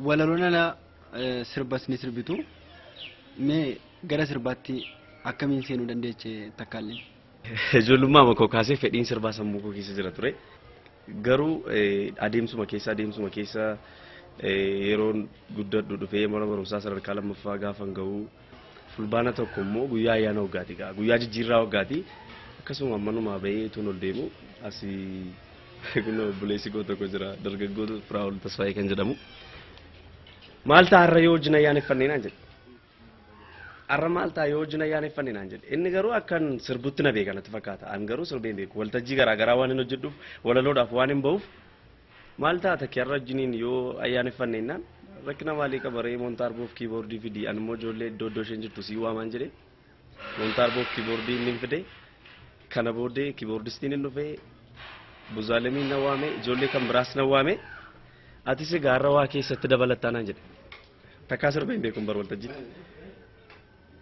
Walaloon ala sirbas ni sirbitu. Mee gara sirbaatti akkamiin seenuu dandeeche Takkaallee? Ijoollummaa koo kaasee fedhiin sirbaa sammuu koo keessa jira ture. Garuu adeemsuma keessa yeroon guddadhu dhufee mana barumsaa sadarkaa lammaffaa gaafan ga'u, Fulbaana 1 immoo guyyaa ayyaana waggaati gaa, guyyaa jijjiirraa waggaati. Akkasuma manumaa bahee tuun ol deemu, asii kun obboleessi koo tokko jira, dargaggoota Firaa'ol Tasfaayee kan jedhamu. "Maal ta'a har'a yoo wajjin ayyaaneffannee?" naan jedhe. "Har'a maal ta'a yoo wajjin ayyaaneffanne?" naan jedhe. Inni garuu akkan sirbutti na beeka natti fakkaata. An garuu sirbee hin beeku. Waltajjii garaa garaa waan hin hojjedhuuf, walaloodhaaf waan hin bahuuf, "Maal ta'a takki har'a wajjiniin yoo ayyaaneffanne?" jennaan, "Rakkina maalii qaba ree? Moontaarboof kiiboordii fidi, an immoo ijoollee iddoo iddoo isheen jirtu sii waamaan" jedhe. Moontaarboof kiiboordii inni hin fide. Kana booddee kiiboordistiin hin dhufe, Buzaalemiin na waame, ijoollee kan biraas na waame. "Atis egaa har'a waa keessatti dabalattaa" naan jedhe. Takkaa sirba hin beeku bar waltajjiitti.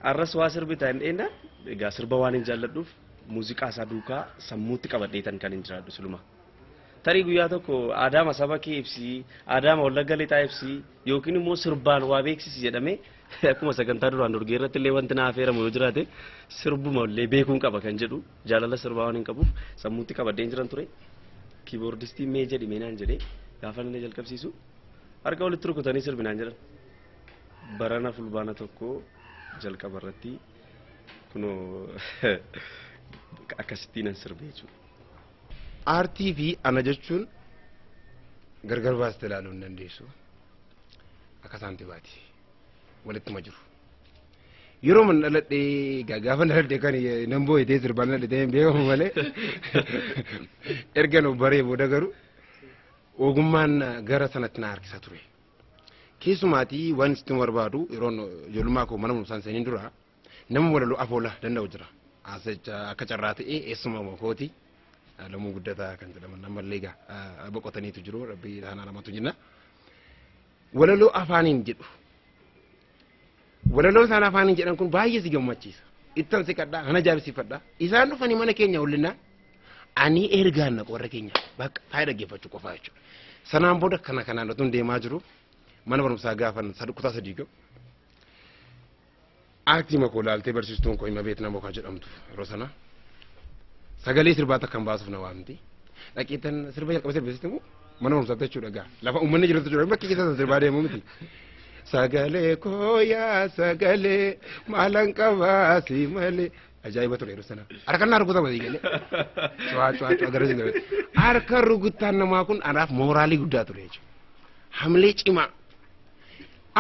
"Har'as waa sirbita?" hin dheennaan, egaa sirba waan hin jaalladhuuf muuziqaa isaa duukaa sammuutti qabadheetan kan hin jiraadhu siluma. Tarii guyyaa tokko aadaama saba kee ibsii, aadaama Wallagga Lixaa ibsii, yookiin immoo sirbaan waa beeksisi jedhamee akkuma sagantaa duraan dorgee irratti illee wanti na affeeramu yoo jiraate, sirbuma illee beekuun qaba kan jedhu, jaalala sirbaa waan hin qabuuf sammuutti qabadheen jiran ture. Kiiboordistii "Mee jedhi mee" naan jedhee, gaafa inni jalqabsiisu harka walitti rukutanii sirbi naan jedhan. Barana Fulbaana 1 jalqaba irratti kunoo akkasittiin nan sirbe jechuudha. Aartii fi ana jechuun gargar baastee ilaaluu hin dandeessu. Akka isaanitti baati. Walittuma jiru. Yeroo man dhaladhee, gaafa dhaladhee kan nan boo'itee sirbaan dhaladhee hin beekamu malee, erga nu baree booda garuu ogummaan gara sanatti na harkisa ture. Keessumaatii waan sitti barbaadu, yeroo ijoollummaa koo mana barumsaan seeniin dura nama walaloo afoola danda'u jira. Akka carraa ta'ee eessuma kooti. Lamuu Guddataa kan jedhaman ammallee egaa boqotaniitu jiru, rabbi isaanaa lamatu jenna. Walaloo afaaniin jedhu. Walaloo isaan afaaniin jedhan kun baay'ee si gammachiisa. Ittan siqadhaa, ana ajaa'ibsiifadhaa. Isaan dhufanii mana keenya ollinnaan ani ergaan naqu warra keenya bakka taa'ee dhaggeeffachuu qofaa jechuudha. Sanaan booda kana kanaan otoo deemaa jiru, mana barumsaa gaafan kutaa 3 ga'u, aaktii makoo laaltee barsiistuun koo hima beet nama kan jedhamtu yeroo sana sagalee sirbaa takkan baasuuf na waamti. Dhaqeetan sirba jalqaba sirbisitti immoo mana barumsaatti jechuudha gaa. Lafa uummanni jirutti jechuudha, bakki keessa sirbaa deemu miti. Sagalee koo yaa sagalee maalan qabaa si malee, ajaa'iba ture yeroo sana. Harka naa rukutama si galee. Cuwaa cuwaa cuwaa gara si galee. Harka rukuttaan namaa kun anaaf mooraalii guddaa ture jechuudha. Hamlee cimaa.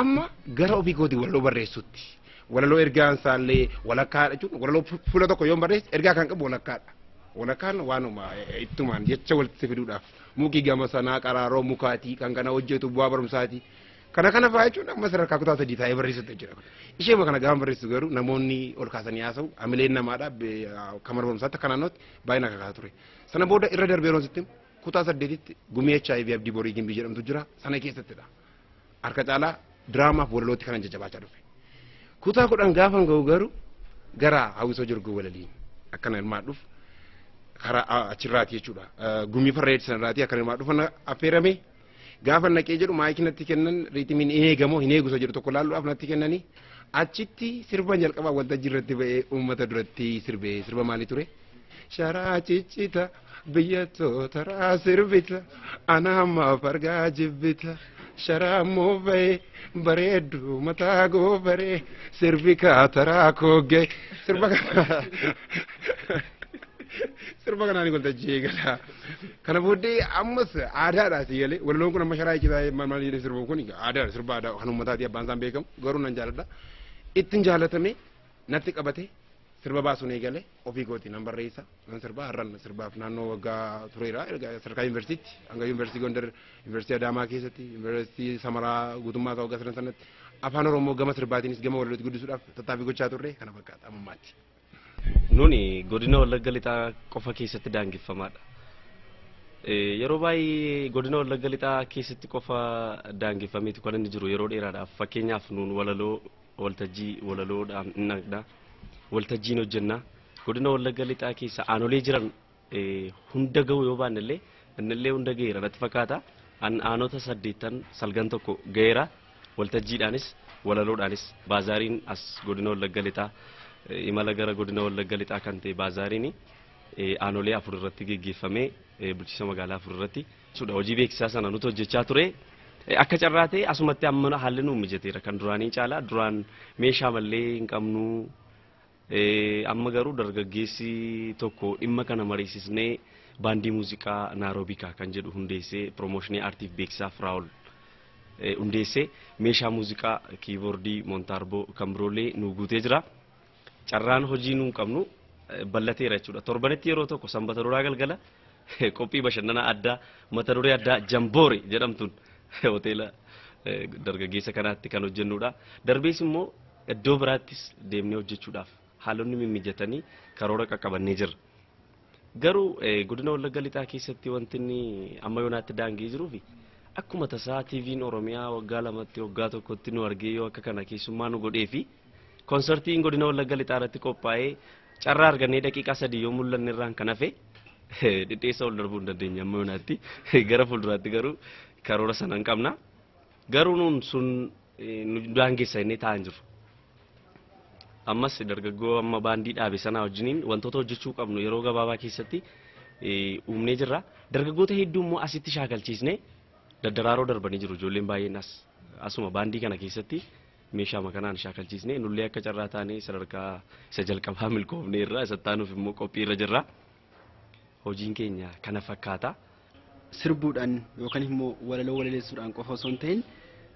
Amma gara ofii kootii walaloo barreessutti. Walaloo ergaan isaallee walakkaadha jechuun, walaloo fuula tokko yoon barreesse ergaa kan qabu walakkaadha. Walakkaan waanuma ittumaan jecha walitti fiduudhaaf mukii gama sanaa qaraaroo mukaatii kan kana hojjetu bu'aa barumsaati. Kana kana fa'aa jechuun amma sadarkaa kutaa 3 taa'ee barreessutti jira. Ishee kana gaafa barreessu garuu namoonni ol kaasanii haasa'u, amileen namaadha kan mana barumsaatti akka naannootti baay'ina kakaasaa ture. Sana booda irra darbee yeroo sitti kutaa 8tti gumii HIV Abdii Borii Gimbii jedhamtu jira, sana keessattidha. Harka caalaa diraamaaf walalootti kanan jajjabaachaa dhufe. Kutaa 10 gaafan ga'u garuu gara hawwisoo jirguu walaliin akkana hirmaadhuuf karaa achirraati jechuudha. Gumii farra sanarraati akkana hirmaadhuuf affeerame. Gaafa naqee jedhu maayikii natti kennan, riitimiin hin eegamoo hin eegu isa jedhu tokko laalluudhaaf natti kennanii, achitti sirba jalqabaa waltajjii irratti ba'ee uummata duratti sirbee, sirba maalii ture? Sharaa ciccita biyya tootaraa sirbita, ana ammaaf argaa jibbita. Sharaa moofa'ee bareeddu mataa goofaree sirbi kaataraa koogee, sirba kana sirba kanaan waltajjii eegala. Kana booddee ammas aadaadha si galee, walaloon kun amma sharaa iccitaa maal maal jedhee sirbu kun aadaadha, sirba aadaa kan uummataati, abbaan isaan beekamu, garuu nan jaaladha. Ittiin jaalatame natti qabate, sirba baasuun eegale, ofii kooti nan barreessa, nan sirba. Har'an sirbaaf naannoo waggaa tureera, erga sadarkaa yuunivarsiitiitti hanga Yuunivarsiitii Gondar, Yuunivarsiitii Adaamaa keessatti, Yuunivarsiitii Samaraa guutummaa isaa waggaa sadan sanatti afaan Oromoo gama sirbaatiinis gama walalootti guddisuudhaaf tattaaffii gochaa turre, kana fakkaata ammaatti. Nuni godina Wallagga Lixaa qofa keessatti daangeffamaadha. Yeroo baay'ee godina Wallagga Lixaa keessatti qofa daangeffameetu kan inni jiru yeroo dheeraadhaaf. Fakkeenyaaf nuun walaloo waltajjii walaloodhaan hin dhaqna. Waltajjiin hojjenna. Godina Wallagga Lixaa keessa aanolee jiran hunda ga'uu yoo baanne illee, innillee hunda ga'eera natti fakkaata. Aanota 8 salgan tokko ga'eera. Waltajjiidhaanis walaloodhaanis baazaariin as godina Wallagga Lixaa imala gara godina Wallagga Lixaa kan ta'e baazaariin aanolee 4 irratti geggeeffamee bulchiinsa magaalaa 4 irratti jechuudha. Hojii beeksisaa sana nuti hojjechaa ture. Akka carraa ta'e asumatti amma haalli nuu mijateera kan duraanii caalaa. Duraan meeshaa mallee hin qabnu. Amma garuu dargaggeessi tokko dhimma kana mariisisnee baandii muuziqaa Naaroobikaa kan jedhu hundeessee piroomooshinii aartiif beeksisaaf Raawul hundeessee meeshaa muuziqaa kiiboordii moontaarboo kan biroollee nu guutee jira. Carraan hojii nuu qabnu bal'ateera jechuudha. Torbanitti yeroo tokko sanbata duraa galgala qophii bashannanaa addaa mata duree addaa Jamboori jedhamtuun hoteela dargaggeessa kanaatti kan hojjennudha. Darbees immoo iddoo biraattis deemnee hojjechuudhaaf haalonni mimijatanii karoora qaqqabannee jirra. Garuu godina Wallagga Lixaa keessatti wanti inni amma yoonaatti daangee jiruu fi akkuma tasaa TV'n Oromiyaa waggaa 2tti waggaa 1tti nu argee yoo akka kana keessummaa nu godhee fi konsertiin godina Wallagga Lixaa irratti qophaa'ee carraa argannee daqiiqaa 3 yoo mul'anne irraan kan hafe dhidheessa ol darbuu hin dandeenye amma yoonaatti. Gara fuulduraatti garuu karoora sana hin qabna. Garuu nuun sun nu daangeessa inni taa'an jiru. Ammas dargaggoo amma baandii dhaabe sanaa wajjiniin wantoota hojjechuu qabnu yeroo gabaabaa keessatti uumnee jirra. Dargaggoota hedduu immoo asitti shaakalchiisnee daddaraaroo darbanii jiru. Ijoolleen baay'een asuma baandii kana keessatti meeshaa kanaan shaakalchiisnee nullee akka carraa taanee sadarkaa isa jalqabaa milkoofnee irra isa taanuuf immoo qophii irra jirra. Hojiin keenya kana fakkaata. Sirbuudhaan yookaan immoo walaloo walaleessuudhaan qofa osoo hin ta'in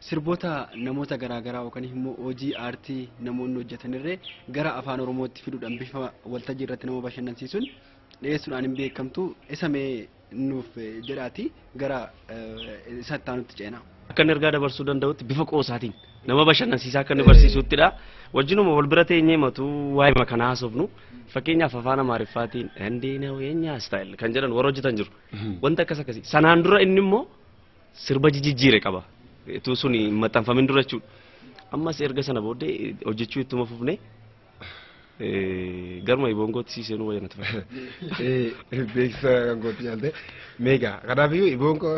sirboota namoota garaagaraa yookaan immoo hojii aartii namoonni hojjetanirree gara afaan Oromootti fiduudhaan bifa waltajjii irratti nama bashannansiisuun dhiyeessuudhaan hin beekamtu. Isa mee nuuf jedhaati gara isa itti ceena. Akka inni ergaa dabarsuu danda'utti bifa qoosaatiin nama bashannansiisaa akka inni barsiisuttidha. Wajjinuma wal bira teenyee matuu waa'ee kanaa haasofnu. Fakkeenyaaf afaan Amaariffaatiin "Endee yeenya style" kan jedhan warra hojjetan jiru. Wanta akkas akkasii. Sanaan dura inni immoo sirba jijjiire qaba. Utuu sun hin maxxanfamin dura jechuudha. Ammas erga sana booddee hojjechuu ittuma fufne garuma Iboongootti siiseenuu wayya natti fakkaata. Beeksisa kan gootti jaalte. Meegaa kanaafiyyuu Iboongoo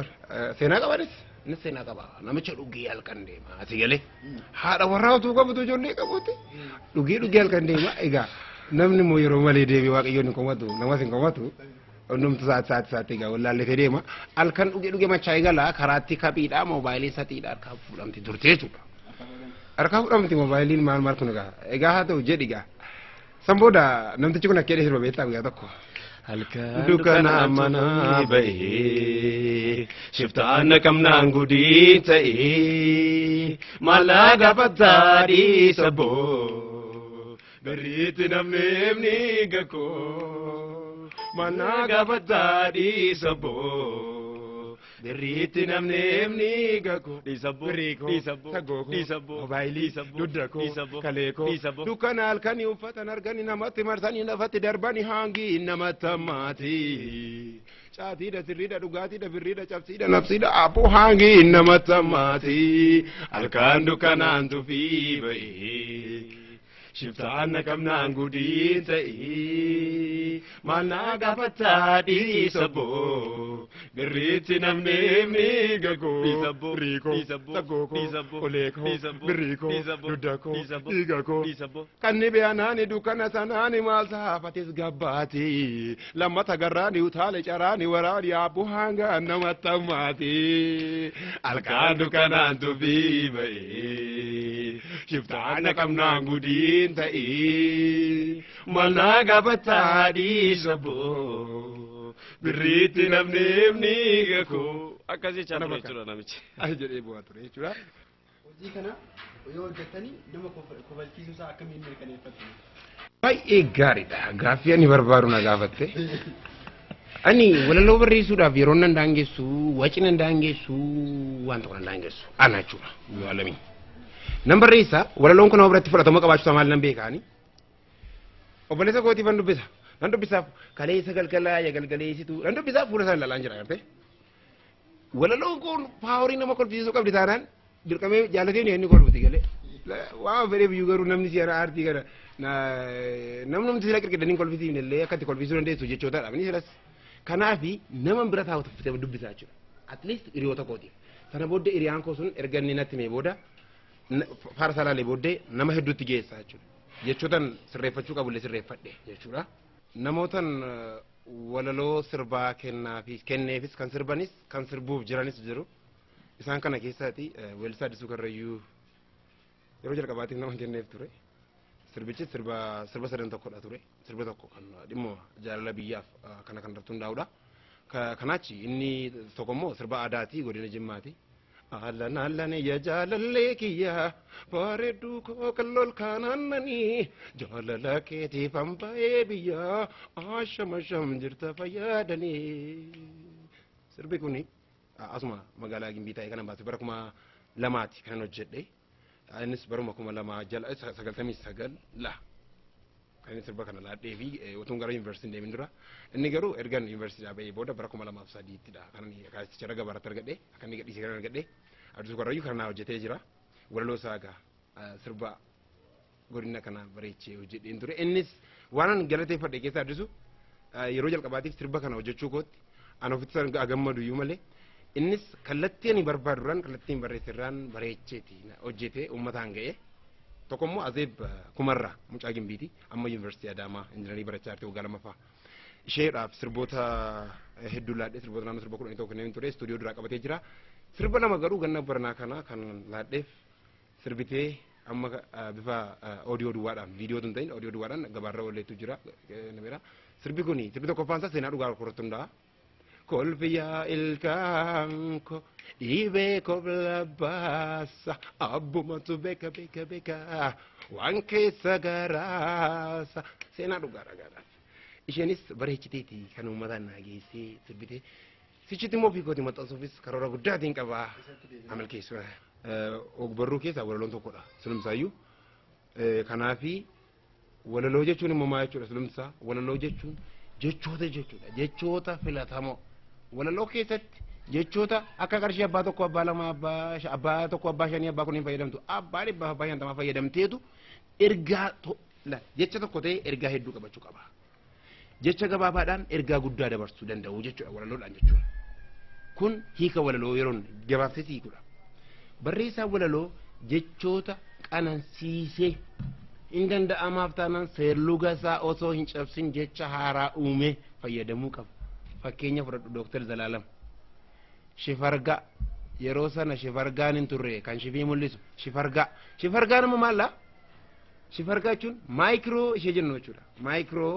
seenaa qabanis innis seenaa qaba. Namicha dhugee halkan deema. Asii galee haadha warraa utuu qabutu ijoollee qabuuti. Dhugee dhugee halkan deema. Egaa namni immoo yeroo malee deemee waaqayyoon hin komatu namas hin komatu. Hundumtu sa'aati sa'aati sa'aati egaa wallaallatee deema. Halkan dhugee dhugee machaa'ee gala karaatti kaphiidha moobaayilii satiidha harkaa fuudhamti turte jechuudha. Harkaa fuudhamti moobaayiliin maal maal kun egaa. Egaa haa ta'u jedhi egaa. San booda namtichi kun akka jedhee sirba beektaa guyyaa tokko. Halkan dukkana manaa bahee shiftaan qabnaan gudii ta'ee maallaa gaafataa dhiisa boo gariitti namni ni gakoo mannaa gaafataa dhiisa boo gariitti namni ni gakoo dhiisa boo dhiisa boo dhiisa boo moobaayilii dugda koo kalee koo dukkana halkanii uffatan arganii namatti marsanii lafatti darbanii hangi namatti hammaati. Caatiidha sirriidha dhugaatiidha birriidha cabsiidha nafsiidha abboo hangi namatti hammaati. Halkan dukkanaan tufii bahee shiftaan qabnaan gudii ta'ee maalnaa gaafataa dhiisa boo birriitti namni ni gagoo riikoo saggoo koo olee koo birrii koo dugda koo dhiiga koo kanni beeyanaani dukkana sanaani maal saafates gabbaati lammata garraani utaale caraani waraani abboo hanga namatti hammaati. Halkan dukkanaan tufii bahee shiftaan qabnaan gudii ta'ee maalnaa gaafataa dhiisa boo birriitti namni ni gakoo. Akkas jechaa ture jechuudha namichi. Ay jedhee bu'aa ture jechuudha. Hojii kana yoo hojjettanii nama kofalchiisuu isaa akkamiin mirkaneeffattu? Baay'ee gaariidha. Gaaffii ani barbaadu na gaafatte. Ani walaloo barreessuudhaaf yeroo nan daangessu, waci nan daangessu, waan tokko nan daangessu. Ana jechuudha. Guyyaa lamii. Nan barreessa walaloon kun nama biratti fudhatama qabaachuu maal nan beekaani. Obboleessa kootiif nan dubbisa. Nan dubbisaaf kaleessa galgalaa ya galgaleessitu. Nan dubbisaaf fuula isaa ilaalaa jira gartee. Walaloon kun paaworii nama kolfisiisuu qabdi taanaan dirqamee jaalateen inni kolfuti galee. Waan fedheef iyyuu garuu namni si'ana aartii kana namni sila qirqidanii kolfisiifne illee akka itti kolfisuu dandeessu jechootadha. Inni silas. Kanaafi nama bira taa'u tuffatee dubbisaa jechuudha. At least hiriyoota kootiif. Sana booddee hiriyaan koo sun erga inni natti himee booda faarsaa laalee booddee nama hedduutti geessa jechuudha. Jechootan sirreeffachuu qabullee sirreeffadhe jechuudha. Namootan walaloo sirbaa kennaafis kenneefis kan sirbanis kan sirbuuf jiranis jiru. Isaan kana keessaati weellisaa Addisuu Karrayyuu yeroo jalqabaatiif nama kenneef ture. Sirbichi sirba sirba sadan tokkodha ture. Sirba tokko kan dhimma jaalala biyyaaf kana kan irratti hundaa'udha. Kanaachi inni tokko immoo sirba aadaati godina Jimmaati. Allan allan ya jaalallee kiyya bareedduu koo kallool kaanaannanii jaalala keetiif hamba'ee biyya asham asham jirta fayyadanii. Sirbi kuni asuma magaalaa Gimbii taa'ee kanan baase bara 2000ti kanan hojjedhe. Innis baruma 2000 jala 99 la. Kan inni sirba kana laadhee fi utuun gara yuunivarsiitii hin deemin dura. Inni garuu ergan yuunivarsiitii ba'ee booda bara 2003ttidha. Kan inni kaasicha raga baratti argadhe akka inni gadhiisee kan argadhe. Addisuu Karrayyuu kana hojjetee jira. Walaloo isaa egaa sirba godina kana bareechee hojjedheen ture. Innis waan ani galateeffadhe keessaa Addisu yeroo jalqabaatiif sirba kana hojjechuu kootti ani ofitti san gammadu iyyuu malee innis kallattii ani barbaadurraan kallattii ani barreesserraan bareecheeti hojjetee uummataan ga'e. Tokko immoo Azeeb Kumarraa mucaa Gimbiiti amma yuunivarsiitii Adaamaa injinarii barachaa jirti waggaa lammaffaa. Isheedhaaf sirboota hedduu laadhee sirboota naannoo sirba 11 kanneen ture istuudiyoo duraa qabatee jira. Sirba lama garuu ganna baranaa kana kan laadheef sirbitee amma bifa oodiyoo duwwaadhaan viidiyoo tun ta'in oodiyoo duwwaadhaan gabaarra ooleetu jira nameera. Sirbi kuni sirbi tokkoffaan isaa seenaa dhugaa irratti hundaa'a. Kolfiyaa ilkaan ko dhibee kobla baasa abbumatu beeka beeka beeka waan keessa garaasa seenaa dhugaa dhagaadhaaf. Isheenis bareechiteeti kan uummataan naa geessee sirbitee sichitti immoo ofii kooti maxxansuufis karoora guddaatiin qaba. Amal keessuma. Ogbarruu keessaa walaloon tokkodha. Sulumsaayyuu. Kanaafi walaloo jechuun immoo maal jechuudha sulumsaa? Walaloo jechuun jechoota jechuudha. Jechoota filatamoo. Walaloo keessatti jechoota akka qarshii abbaa tokko abbaa lama abbaa tokko abbaa shanii abbaa kuniin fayyadamtu abbaa dhibba abbaa shantamaa fayyadamteetu ergaa jecha tokko ta'e ergaa hedduu qabachuu qaba. Jecha gabaabaadhaan ergaa guddaa dabarsuu danda'u jechuudha walaloodhaan jechuudha. Kun hiika walaloo yeroon gabaabsee hiikudha. Barreessaan walaloo jechoota qanansiisee hin danda'amaaf taanaan seerluga isaa osoo hin cabsin jecha haaraa uume fayyadamuu qaba. Fakkeenya fudhadhu Dooktar Zalaalam. Shifargaa yeroo sana shifargaan hin turre kan shifii mul'isu shifargaa. Shifargaan immoo maalla? Shifargaa jechuun micro ishee jennu jechuudha. Micro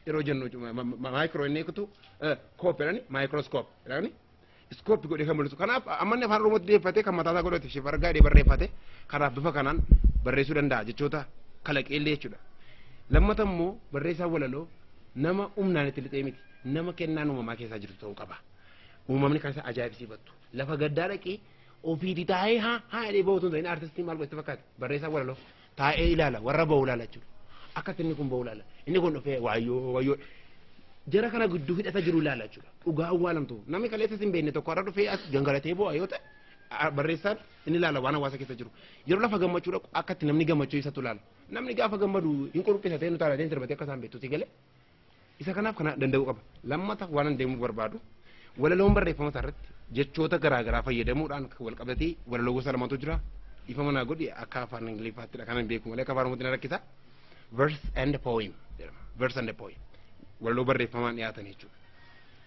yeroo jennu micro inni kutu koop jedhani microscope jedhani scope godhee kan mul'isu. Kanaaf amma inni afaan Oromootti deeffatee kan mataa isaa godhate shifargaa jedhee barreeffate kanaaf bifa kanaan barreessuu danda'a jechoota kalaqeellee jechuudha. Lammata immoo barreessaan walaloo nama humnaan itti lixee miti nama kennaan uumamaa keessaa jirtu ta'uu qaba. Uumamni kan isa ajaa'ibsiifattu. Lafa gaddaa dhaqee ofiiti taa'ee haa haa jedhee bahutu hin ta'in artistiin maal godhate fakkaate barreessaan walaloo taa'ee ilaala warra bahu ilaala jechuudha. Akka inni kun bahu ilaala. Inni kun dhufee waayyoo waayyoo jara kana gidduu hidhata jiru ilaala jechuudha. Dhugaa awwaalamtu namni kaleessa hin beekne tokko har'a dhufee as gangalatee bu'a yoo ta'e barreessaan inni ilaala waan hawaasa keessa jiru. Yeroo lafa gammachuu dhaqu akka itti namni gammachuu isatu ilaala. Namni gaafa gammadu hin qurqisatee nu taalatee sirbatee akka isaan beektu si galee. Isa kanaaf kana danda'uu qaba. Lammata waan an deemuu barbaadu walaloon barreeffama isaa irratti jechoota garaa garaa fayyadamuudhaan wal qabatee walaloo gosa lamatu jira. Ifa manaa godhi akka afaan Ingiliffaatti kanan beeku malee akka afaan Oromootti na rakkisa. Verse and poem jedhama. Verse and poem. Walaloo barreeffamaan dhiyaatan jechuudha.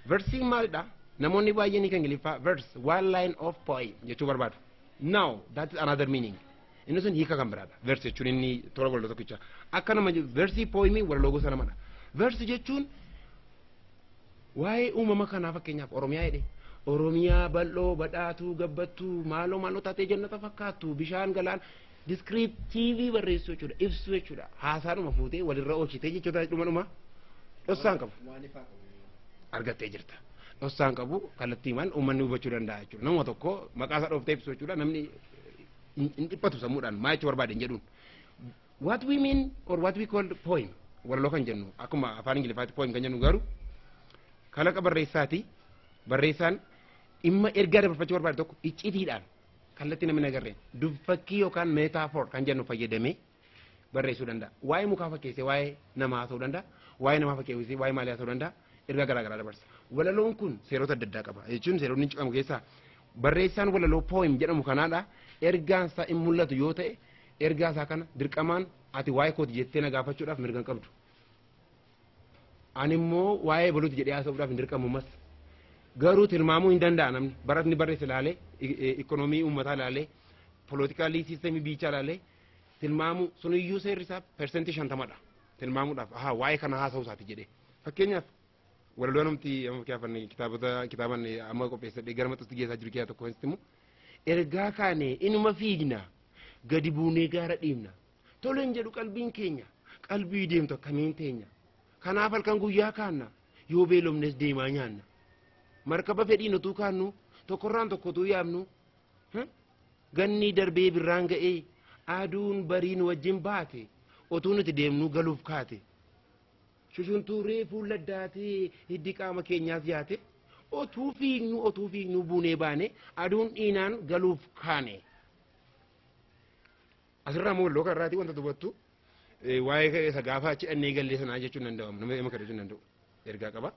Versiin maalidha? Namoonni baay'een hiika Ingiliffaa verse one line of poem jechuu barbaadu. Now that is another meaning. Inni sun hiika kan biraadha. Verse jechuun inni toora walaloo tokkicha. Akka nama versii poemii walaloo gosa lamadha. Verse jechuun waa'ee uumama kanaa fakkeenyaaf Oromiyaa jedhe. Oromiyaa bal'oo badhaatuu gabbattuu maaloo maaloo taatee jannata fakkaattu bishaan galaan descriptive barreessuu jechuudha ibsuu jechuudha haasaadhuma fuutee walirra oolchitee jechoota dhuma dhuma dhossaan qabu argattee jirta. Dhossaan qabu kallattiimaan uummanni hubachuu danda'a jechuudha. Nama tokko maqaa isaa dhooftee ibsu jechuudha namni hin dhiphatu sammuudhaan maa jechuu barbaade hin jedhuun. What we mean or what we call poem walaloo kan jennu akkuma afaan Ingiliffaatti poem kan jennu garuu kalaqa barreessaati. Barreessaan dhimma ergaa dabarfachuu barbaade tokko iccitiidhaan kallattii namni agarreen dubfakkii yookaan metaphor kan jennu fayyadamee barreessuu danda'a. Waa'ee mukaa fakkeessee waa'ee namaa haasa'uu danda'a. Waa'ee namaa fakkeessee waa'ee maalii haasa'uu danda'a. Ergaa garaa garaa dabarsa. Walaloon kun seerota adda addaa qaba. Jechuun seeronni ciqamu keessaa barreessaan walaloo poem jedhamu kanaadha. Ergaan isaa hin mul'atu yoo ta'e ergaa isaa kana dirqamaan ati waa'ee kooti jettee na gaafachuudhaaf mirga hin qabdu. Ani immoo waa'ee boluuti jedhee haasa'uudhaaf hin dirqamu mas. Garuu tilmaamuu hin danda'a namni. Baratni barreesse ilaalee, ikoonoomii uummataa ilaalee, poolootikaalii siisteemii biichaa ilaalee tilmaamuu suniyyuu seerri isaa 50%dha. Tilmaamuudhaaf ahaa waa'ee kana haasa'uu isaati jedhee. Fakkeenyaaf walaloo namti amma kiyaafanne kitaabota kitaaban amma qopheessadhee gara maxxansuutti geessaa jiru keessaa tokko immoo ergaa kaane inuma fiigna gadi buunee gaara dhiibna toleen jedhu qalbiin keenya qalbii deemtu akkamiin teenya kanaaf halkan guyyaa kaanna yoo beelofnes deemaa nyaanna markaba fedhiin utuu kaannu tokkorraan tokko utuu yaabnu ganni darbee birraan ga'ee aduun bariin wajjin baate otuu nuti deemnuu galuuf kaate shushuntuuree fuula daatee hiddi qaama keenyaas yaate otuu fiignu buunee baane aduun dhiinaan galuuf kaane. Asirraa immoo walaloo kanarraatii wanta dubattu waa'ee isa gaafa achi dhannee gallee sanaa jechuun danda'amu nama kana jechuun danda'u ergaa qaba.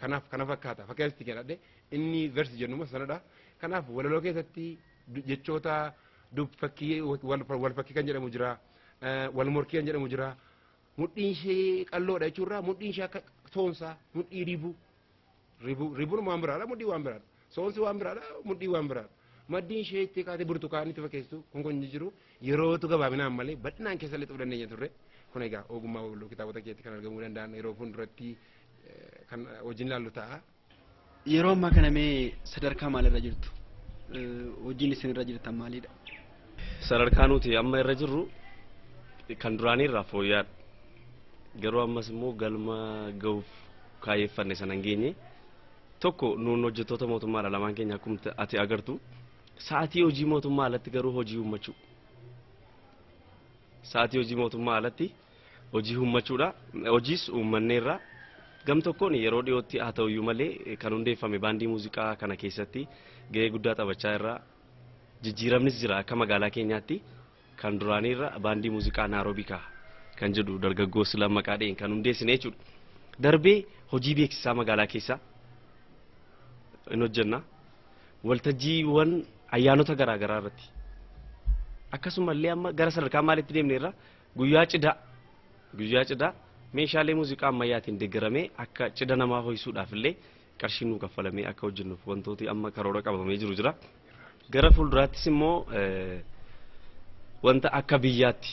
Kanaaf kana fakkaata fakkeenya kenadhe inni versi jennu sanadha. Kanaaf walaloo keessatti jechoota dub fakkii wal fakkii kan jedhamu jira wal morkii kan jedhamu jira. Mudhiin ishee qalloodha jechuurraa mudhiin ishee akka soonsaa mudhii ribuu ribuun waan biraadha mudhii waan biraadha soonsi waan biraadha mudhii waan biraadha maddiin ishee itti kaatee burtukaanitti fakkeessu kun kun jiru yerootu gabaabinaan malee bal'inaan keessa lixuu dandeenya turre kun egaa ogummaa walaloo kitaabota keessatti kan argamuu danda'an yeroo fuulduratti kan hojiin ilaallu ta'a. Yeroo ammaa kana mee sadarkaa maalirra jirtu? Hojiin isin irra jirtan maalidha? Sadarkaa nuti amma irra jirru kan duraanii irraa fooyya'aadha. Garuu ammas immoo galma ga'uuf kaayeffanne sana hin geenye. Tokko nuun hojjettoota mootummaadha lamaan keenya akkuma ati agartu. Sa'aatii hojii mootummaa alatti garuu hojii uummachuu. Sa'aatii hojii mootummaa alatti hojii uummachuudha. Hojiis uummanneerra. Gam tokkoon yeroo dhiyootti haa ta'uyyuu malee kan hundeeffame baandii muuziqaa kana keessatti gahee guddaa taphachaa irra jijjiiramnis jira akka magaalaa keenyaatti kan duraaniirra baandii muuziqaa Naaroobikaa kan jedhu dargaggoo Silammaqaa dheen kan hundeessine jechuudha. Darbee hojii beeksisaa magaalaa keessaa in hojjenna. Waltajjiiwwan ayyaanota garaa garaa irratti akkasumallee amma gara sadarkaa maalitti deemne irra guyyaa cidhaa meeshaalee muuziqaa ammayyaatiin deeggaramee akka cidha namaa ho'isuudhaaf illee qarshiin nuu kaffalamee akka hojjennuuf wantooti amma karoora qabamee jiru jira. Gara fuulduraattis immoo wanta akka biyyaatti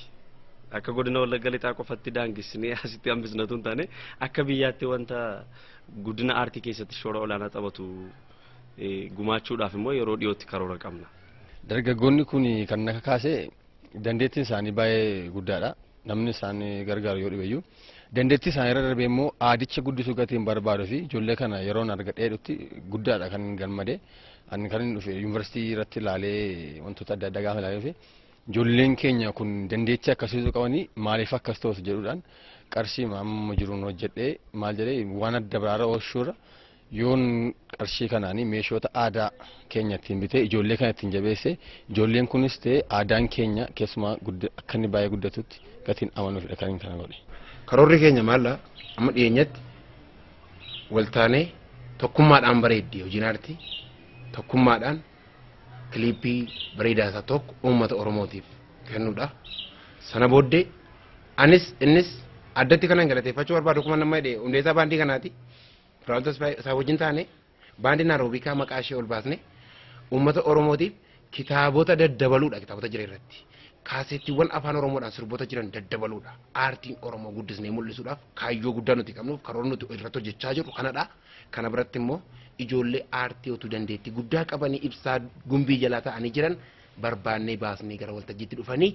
akka godina Wallagga Lixaa qofatti daangessinee asitti hambisnatu hin taane akka biyyaatti wanta guddina aartii keessatti shoora olaanaa taphatu gumaachuudhaaf immoo yeroo dhiyootti karoora qabna. Dargaggoonni kun kan akka kaase dandeettiin isaanii baay'ee guddaadha. Namni isaan gargaaru yoo dhibeyyuu dandeettii isaanii irra darbee immoo aadicha guddisuu gatiin barbaaduu fi ijoollee kana yeroon argadhee dhutti guddaadha kan gammade. Ani kan inni dhufe yuunivarsiitii irratti ilaalee wantoota adda addaa gaafa ilaalee dhufe ijoolleen keenya kun dandeettii akkasiitu qabanii maaliif akkas ta'us jedhuudhaan qarshii amma jiruun hojjedhee maal jedhee waan adda biraarra oolchuurra yoon qarshii kanaanii meeshoota aadaa keenya ittiin bitee ijoollee kana ittiin jabeesse ijoolleen kunis ta'e aadaan keenya keessumaa akka inni baay'ee guddatutti gatiin amanuufidha kan inni kana godhe. Karoorri keenya maalla amma dhiyeenyatti waltaanee tokkummaadhaan bareeddi hojiin aartii tokkummaadhaan kiliippii bareedaa isaa tokko uummata Oromootiif kennuudha. Sana booddee anis innis addatti kanan galateeffachuu barbaadu akkuma nama jedhe hundeessaa baandii kanaati. Firaantos isaa wajjin taane baandii Naaroobikaa maqaa ishee ol baasne uummata Oromootiif kitaabota daddabaluudha kitaabota jira irratti. Kaasettiiwwan afaan Oromoodhaan sirboota jiran daddabaluudha. Aartiin Oromoo guddisnee mul'isuudhaaf kaayyoo guddaa nuti qabnuuf karoora nuti irratti hojjechaa jirru kanadha. Kana biratti immoo ijoollee aartii utuu dandeettii guddaa qabanii ibsaa gumbii jalaa ta'anii jiran barbaannee baasnee gara waltajjiitti dhufanii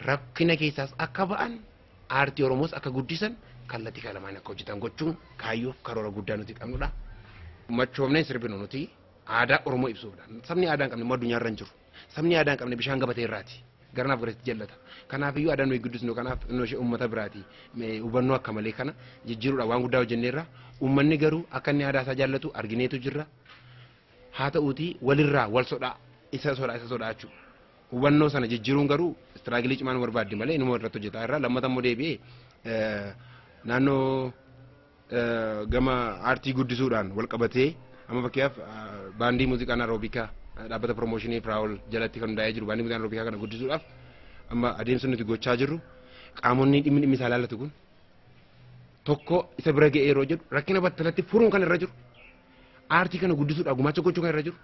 rakkina keessaas akka ba'an aartii Oromoos akka guddisan kallattii kana lamaan akka hojjetan gochuun kaayyoof karoora guddaa nuti qabnudha. Machoomneen sirbinu nuti aadaa Oromoo ibsuudha. Sabni aadaa hin qabne immoo addunyaarra hin jiru. Sabni aadaa hin qabne bishaan gabatee irraati. Garanaaf garasitti jallata. Kanaaf iyyuu aadaa nuyi guddisnu kanaaf innoo ishee uummata biraati. Hubannoo akka malee kana jijjiiruudha waan guddaa hojjenneerra. Uummanni garuu akka inni aadaa isaa jaallatu argineetu jirra. Haa ta'uutii walirraa wal sodaa isa sodaa isa sodaa jechuudha. Hubannoo sana jijjiiruun garuu istiraagilii cimaan barbaaddi malee inuma irratti hojjetaa irra. Lammata immoo deebi'ee naannoo Gama aartii guddisuudhaan wal qabatee amma fakkeenyaaf baandii muuziqaa Naaroobikaa, dhaabbata piroomooshinii Firaa'ol jalatti kan hundaa'ee jiru, baandii muuziqaa Naaroobikaa kana guddisuudhaaf amma adeemsa nuti gochaa jirru, qaamonni dhimmi isaa ilaallatu kun tokko isa bira ga'ee yeroo jedhu, rakkina battalatti furuun kan irra jiru, aartii kana guddisuudhaaf gumaacha gochuu kan irra jiru,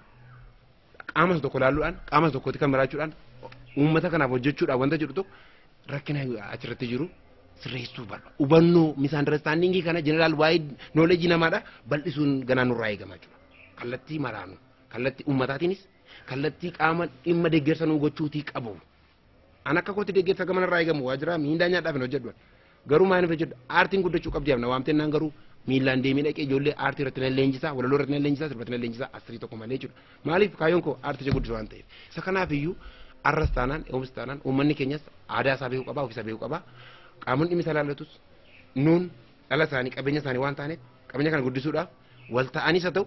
qaama isa tokko ilaaluudhaan qaama isa tokkotti kan biraachuudhaan uummata kanaaf hojjechuudhaaf wanta jedhu tokko rakkina achirratti jiru sirreessuu barbaada. Hubannoo misunderstandingii kana, general waa'ee knowledge namaadha bal'isuun ganaa nurraa eegama jechuudha. Kallattii maraanu, kallattii uummataatiinis, kallattii qaama dhimma deeggarsa nuu gochuutii qabu. An akka kootti deeggarsa gama narraa eegamu waajjira miindaa nyaadhaaf hin hojjedhu. Garuu maaliif hojjedhu? Aartiin guddachuu qabdi yaamna waamtee naan, garuu miillaan deemee dhaqee ijoollee aartii irratti nan leenjisaa, walaloo irratti nan leenjisaa, sirba irratti nan leenjisaa asirii tokko malee jechuudha. Maaliif? Kaayyoon koo aarticha guddisuu waan ta'eef. Isa kanaaf iyyuu arras taanaan oomis taanaan uummanni keenyas aadaa isaa beekuu qaba, ofiisa beekuu qaba. Qaamonni dhimmi isaa ilaallatus nuun dhala isaanii, qabeenya isaanii waan taaneef, qabeenya kana guddisuudhaaf wal ta'anis haa ta'u,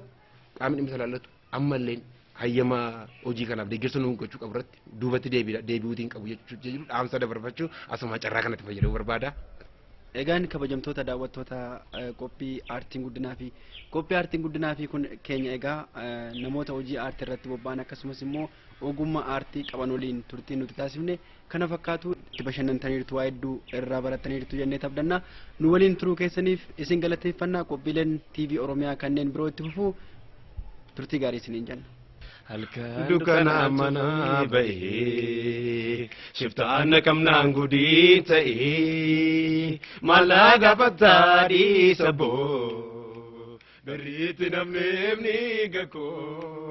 qaamni dhimmi isaa ilaallatu ammallee hayyama hojii kanaaf deeggarsa nuun gochuu qabu irratti duubatti deebi'uutiin qabu jechuu jedhu dhaamsa dabarfachuu asuma carraa kanatti fayyadamuu barbaada. Egaan kabajamtoota daawwattoota qophii aartiin guddinaa fi qophii aartiin guddinaa fi kun keenya, egaa namoota hojii aartii irratti bobba'an akkasumas immoo ogummaa aartii qaban waliin turtii nuti taasifne kana fakkaatu. Itti bashannantaniirtu, waa hedduu irraa barataniirtu jennee tabdanna. Nu waliin turuu keessaniif isin galateeffannaa. Qophiileen TV Oromiyaa kanneen biroo itti fufuu. Turtii gaarii isiniin jenna. Halkan dukkana manaa bahee shiftaan naqamnaan gudii ta'ee maallaa gaafataa dhiisa boo garriitti namneef ni gakoo.